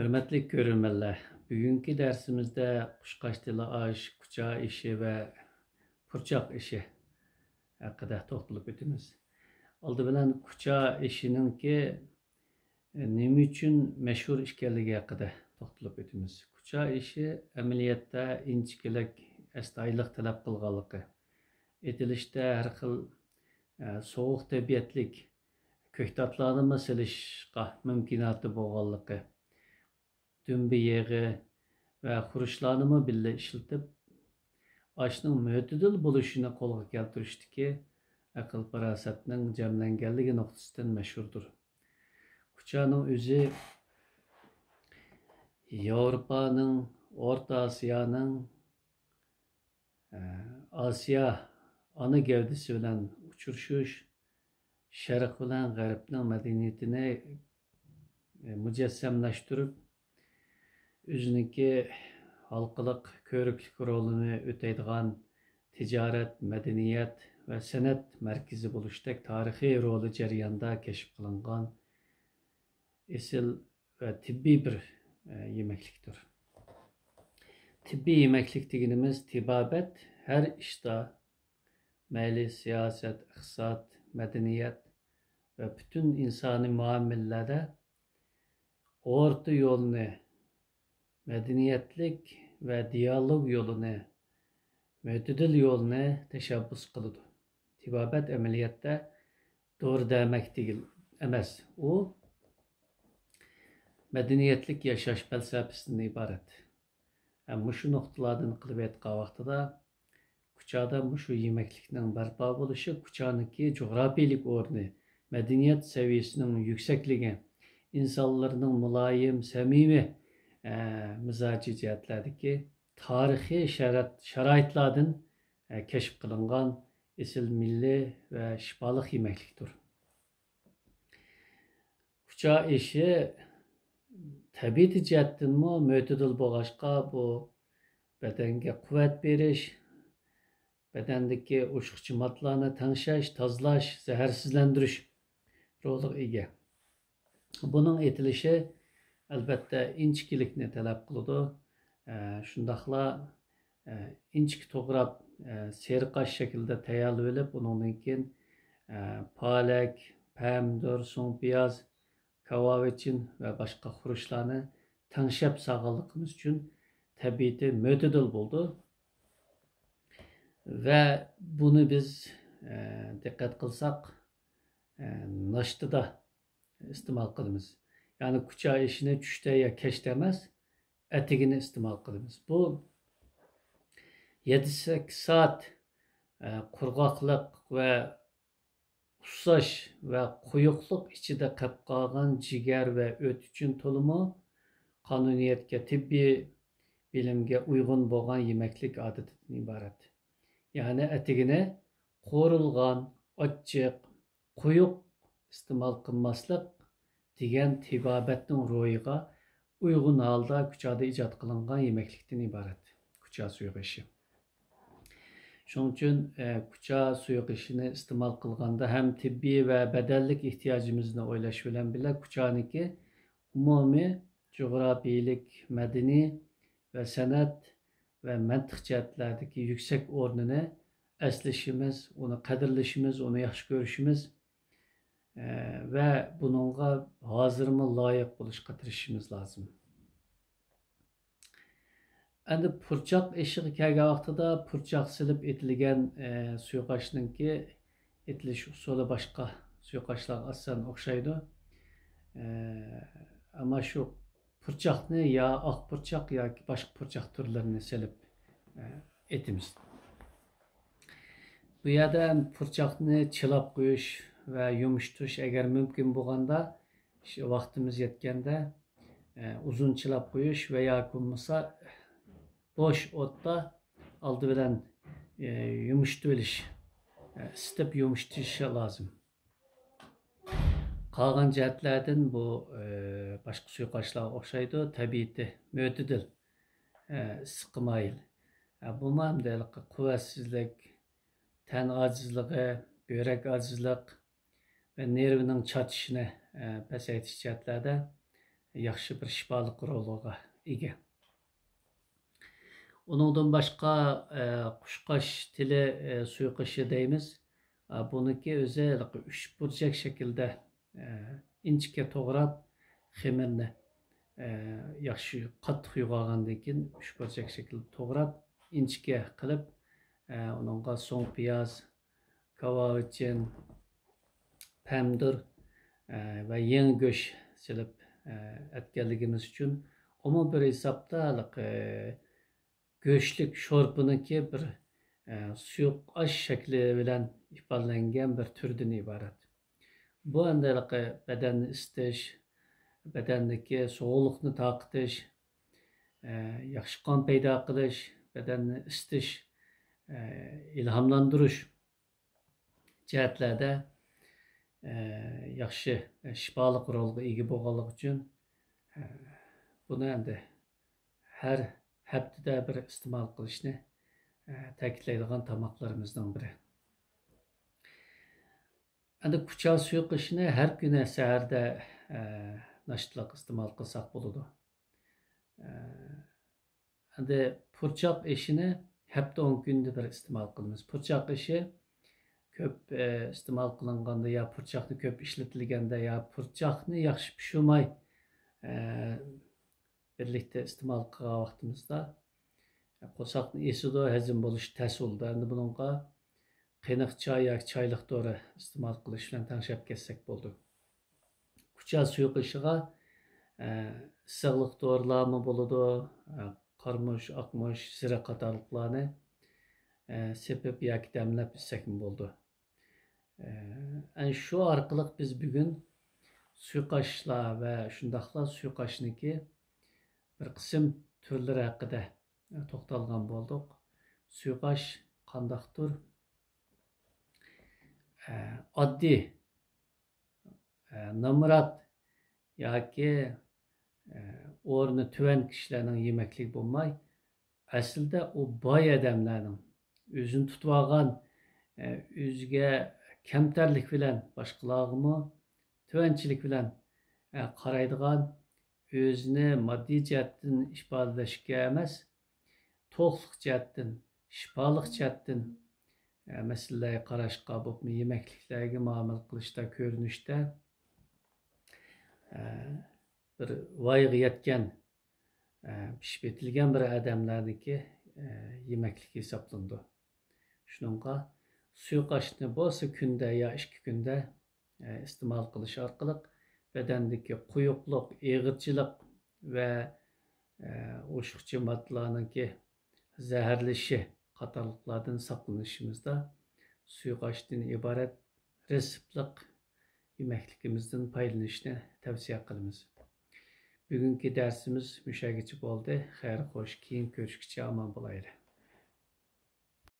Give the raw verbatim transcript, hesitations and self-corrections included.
ھۆرمەتلىك كۆرۈرمەنلەر، بۈگۈنكى دەرسىمىزدە قۇشقاچ تىلى ئاش، كۇچا ئېشى ۋە پۇرچاق ئېشى ھەققىدە توختىلىپ ئۆتىمىز. ئالدى بىلەن كۇچا ئېشىنىڭكى نېمە ئۈچۈن مەشھۇر ئىكەنلىكى ھەققىدە توختىلىپ ئۆتىمىز. كۇچا ئېشى ئەمەلىيەتتە ئىنچىكىلىك، ئەستايىدىللىق تەلەپ قىلغانلىقى، ئېتىلىشتا ھەر خىل، ئە، سوغۇق تەبىئەتلىك كۆكتاتلارنىمۇ سېلىشقا مۇمكىناتى بولغانلىقى، دۈمبە يېغى ۋە خۇرۇچلارنىمۇ بىللە ئىشلىتىپ، ئاشنىڭ مۆتىدىل بولۇشىنى قولغا كەلتۈرۈشتىكى ئەقىل-پاراسەتنىڭ جەملەنگەنلىكى نۇقتىسىدىن مەشھۇردۇر. كۇچانىڭ ئۆزى ياۋروپانىڭ، ئورتا ئاسىيانىڭ، ئاسىيا ئانا گەۋدىسى بىلەن ئۇچرىشىش، شەرق بىلەن غەربنىڭ مەدەنىيىتىنى مۇجەسسەملەشتۈرۈپ، ئۆزىنىڭكى ھالقىلىق، كۆرۈكلۈك رولىنى ئۆتەيدىغان تىجارەت، مەدەنىيەت ۋە سەنئەت مەركىزى بولۇشتەك تارىخىي رولى جەريانىدا كەشىپ قىلىنغان ئېسىل ۋە تېببىي بىر، ئە، يېمەكلىكتۇر. تېببىي يېمەكلىك دېگىنىمىز تېبابەت ھەر ئىشتا، مەيلى سىياسەت، ئىقتىساد، مەدەنىيەت ۋە پۈتۈن ئىنسانىي مۇئامىلىلەردە ئورتا يولنى، مەدەنىيەتلىك ۋە دىيالوگ يولىنى، مۆتىدىل يولنى تەشەببۇس قىلىدۇ. تېبابەت ئەمەلىيەتتە دورا-دەرمەك دېگىلى ئەمەس، ئۇ مەدەنىيەتلىك ياشاش پەلسەپىسىدىن ئىبارەت. ھەم مۇشۇ نۇقتىلاردىن قىلىۋاتقان ۋاقتىدا، كۇچادا مۇشۇ يېمەكلىكنىڭ بەرپا بولۇشى، كۇچانىڭكى جۇغراپىيىلىك ئورنى، مەدەنىيەت سەۋىيەسىنىڭ يۈكسەكلىكى، ئىنسانلىرىنىڭ مۇلايىم، سەمىمىي، ئە، مىزاجى جەھەتلەردىكى تارىخىي شارائىت-، شارائىتلاردىن، ئە، كەشىپ قىلىنغان ئېسىل مىللىي ۋە شىپالىق يېمەكلىكتۇر. كۇچا ئېشى تەبىئىتى جەھەتتىنمۇ مۆتىدىل بولغاچقا، بۇ بەدەنگە قۇۋۋەت بېرىش، بەدەندىكى ئۇشقۇچى ماددىلارنى تەڭشەش، تازىلاش، زەھەرسىزلەندۈرۈش رولىغا ئىگە. بۇنىڭ ئېتىلىشى، ئەلۋەتتە، ئىنچىكىلىكنى تەلەپ قىلىدۇ. ئە، شۇنداقلا، ئە، ئىنچىكە توغراپ، ئە، سېرىق ئاش شەكلىدە تەييارلىۋېلىپ، ئۇنىڭدىن كېيىن، ئە، پالەك، پەمىدۇر، سۇڭپىياز، كاۋاۋىچىن ۋە باشقا خۇرۇچلارنى تەڭشەپ سالغانلىقىمىز ئۈچۈن تەبىئىتى مۆتىدىل بولىدۇ. ۋە بۇنى بىز، ئە، دىققەت قىلساق، ئە، ناشتىدا ئىستېمال قىلىمىز. يەنى كۇچا ئېشىنى چۈشتە يا كەچتە ئەمەس، ئەتىگىنى ئىستېمال قىلىمىز. بۇ يەتتە سەككىز سائەت، ئە، قۇرغاقلىق ۋە ئۇسساش ۋە قويۇقلۇق ئىچىدە قېلىپ قالغان جىگەر ۋە ئۆت ئۈچۈن تولىمۇ قانۇنىيەتكە، تېببىي بىلىمگە ئۇيغۇن بولغان يېمەكلىك ئادىتىدىن ئىبارەت. يەنى ئەتىگىنى قورۇلغان، ئاچچىق، قويۇق ئىستېمال قىلماسلىق دېگەن تېبابەتنىڭ روھىغا ئۇيغۇن ھالدا كۇچادا ئىجاد قىلىنغان يېمەكلىكتىن ئىبارەت كۇچا سۇيۇق ئېشى. شۇنىڭ ئۈچۈن، ئە، كۇچا سۇيۇق ئېشىنى ئىستېمال قىلغاندا ھەم تېببىي ۋە بەدەنلىك ئېھتىياجىمىزنى ئويلاش بىلەن بىللە، كۇچانىڭكى ئومۇمىي جۇغراپىيىلىك، مەدەنىي ۋە سەنئەت ۋە مەنتىق جەھەتلەردىكى يۈكسەك ئورنىنى ئەسلىشىمىز، ئۇنى قەدىرلىشىمىز، ئۇنى ياخشى كۆرۈشىمىز، ئە، ۋە بۇنىڭغا ھازىرمۇ لايىق بولۇشقا تىرىشىشىمىز لازىم. ئەمدى پۇرچاق ئېشىغا كەلگەن ۋاقتىدا، پۇرچاق سېلىپ ئېتىلگەن، ئە، سۇيۇق ئاشنىڭكى ئېتىلىش ئۇسۇلى باشقا سۇيۇق ئاشلارغا ئاساسەن ئوخشايدۇ. ئە، ئەمما شۇ پۇرچاقنى يا ئاق پۇرچاق ياكى باشقا پۇرچاق تۈرلىرىنى سېلىپ، ئە، ئېتىمىز. بۇ يەردە پۇرچاقنى چىلاپ قويۇش ۋە يۇمشىتىش، ئەگەر مۇمكىن بولغاندا، ش-، ۋاقتىمىز يەتكەندە، ئە، ئۇزۇن چىلاپ قويۇش ۋە ياكى بولمىسا بوش ئوتتا ئالدى بىلەن، ئە، يۇمشىتىۋېلىش، ئە، ئىسسىتىپ يۇمشىتىش لازىم. قالغان جەھەتلەردىن بۇ، ئە، باشقا سۇيۇق ئاشلارغا ئوخشايدۇ، تەبىئىتى مۆتىدىل، ئە، ئىسسىققا مايىل. ئە، بۇمۇ ئەمدى ھېلىقى قۇۋۋەتسىزلىك، تەن ئاجىزلىقى، بۆرەك ئاجىزلىق ۋە نېرۋىنىڭ چاتىشىنى، ئە، پەسەيتىش جەھەتلەردە، ياخشى بىر شىپالىق رولىغا ئىگە. ئۇنىڭدىن باشقا، ئە، قۇشقاچ تىلى، ئە، سۇيۇقئېشى دەيمىز. ئا، بۇنىڭكى ئۆزى ھېلىقى ئۈچ بۇرجەك شەكىلدە، ئە، ئىنچىكە توغراپ، خېمىرنى، ئە، ياخشى قاتتىق يوغانغاندىن كېيىن، ئۈچ بۇرجەك شەكىلدە توغراپ، ئىنچىكە قىلىپ، ئە، ئۇنىڭغا سوڭ پىياز، كاۋاۋىچىن، پەمىدۇر، ئە، ۋە يېڭى گۆش سېلىپ، ئە، ئەتكەنلىكىمىز ئۈچۈن، ئۇمۇ بىر ھېسابتا ھېلىقى گۆشلۈك شورپىنىڭكى بىر، ئە، سۇيۇق ئاش شەكلى بىلەن ئىپادىلەنگەن بىر تۈردىن ئىبارەت. بۇ ئەمدى ھېلىقى بەدەننى ئىسىتىش، بەدەندىكى سوغۇقلۇقنى تارقىتىش، ئە، ياخشى قان پەيدا قىلىش، بەدەننى ئىسىتىش، ئە، ئىلھاملاندۇرۇش جەھەتلەردە، ئە، ياخشى، ئە، شىپالىق رولغا ئىگە بولغانلىقى ئۈچۈن، ئە، بۇنى ئەمدى ھەر ھەپتىدە بىر ئىستېمال قىلىشنى، ئە، تەكىتلەيدىغان تاماقلىرىمىزنىڭ بىرى. ئەمدى كۇچا سۇيۇقئېشىنى ھەر كۈنى سەھەردە، ئە، ناشتىلىق ئىستېمال قىلساق بولىدۇ. ئە، ئەمدى پۇرچاق ئېشىنى ھەپتە ئون كۈندە بىر ئىستېمال قىلىمىز. پۇرچاق ئېشى كۆپ، ئە، ئىستېمال قىلىنغاندا يا پۇرچاقنى كۆپ ئىشلىتىلگەندە يا پۇرچاقنى ياخشى پىشۇرماي، ئە، بىرلىكتە ئىستېمال قىلغان ۋاقتىمىزدا قورساقنى ئېسىدۇ، ھەزىم بولۇشى تەس بولىدۇ. ئەمدى بۇنىڭغا قېنىق چاي ياكى چايلىق دورا ئىستېمال قىلىش بىلەن تەڭشەپ كەتسەك بولىدۇ. كۇچا سۇيۇقئېشىغا، ئە، ئىسسىقلىق دورىلارمۇ بولىدۇ، ئە، قارىمۇچ، ئاقمۇچ، زىرە قاتارلىقلارنى، ئە، سېپىپ ياكى دەملەپ ئىچسەكمۇ بولىدۇ. ئە، ئەنە شۇ ئارقىلىق بىز بۈگۈن سۇيۇقئاشلار ۋە شۇنداقلا سۇيۇقئاشنىڭكى بىر قىسىم تۈرلىرى ھەققىدە توختالغان بولدۇق. سۇيۇقئاش قانداقتۇر؟ ئە، ئاددىي، ئە، نامرات ياكى، ئە، ئورنى تۆۋەن كىشىلەرنىڭ يېمەكلىكى بولماي، ئەسلىدە ئۇ باي ئادەملەرنىڭ ئۆزىنى تۇتۇۋالغان، ئە، ئۆزىگە كەمتەرلىك بىلەن، باشقىلارغىمۇ تۆۋەنچىلىك بىلەن، ئە، قارايدىغان، ئۆزىنى ماددىي جەھەتتىن ئىپادىلەشكە ئەمەس، توقلۇق جەھەتتىن، شىپالىق جەھەتتىن، ئە، مەسىلىلەرگە قاراشقا، بولۇپمۇ يېمەكلىكلەرگە مۇئامىلە قىلىشتا، كۆرۈنۈشتە، ئە، بىر ۋايىغا يەتكەن، ئە، پىشىپ يېتىلگەن بىر ئادەملەرنىڭكى، ئە، يېمەكلىكى ھېسابلىنىدۇ. شۇنىڭغا سۇيۇقئاشنى بولسا كۈندە يا ئىككى كۈندە، ئە، ئىستېمال قىلىش ئارقىلىق بەدەندىكى قويۇقلۇق، ئېغىرچىلىق ۋە، ئە، ئوشۇقچە ماددىلارنىڭكى زەھەرلىشى قاتارلىقلاردىن ساقلىنىشىمىزدا سۇيۇقئاشتىن ئىبارەت رېتسېپلىق يېمەكلىكىمىزدىن پايدىلىنىشنى تەۋسىيە قىلىمىز. بۈگۈنكى دەرسىمىز مۇشۇ يەرگىچە بولدى. خەير خوش، كېيىن كۆرۈشكىچە ئامان بولايلى.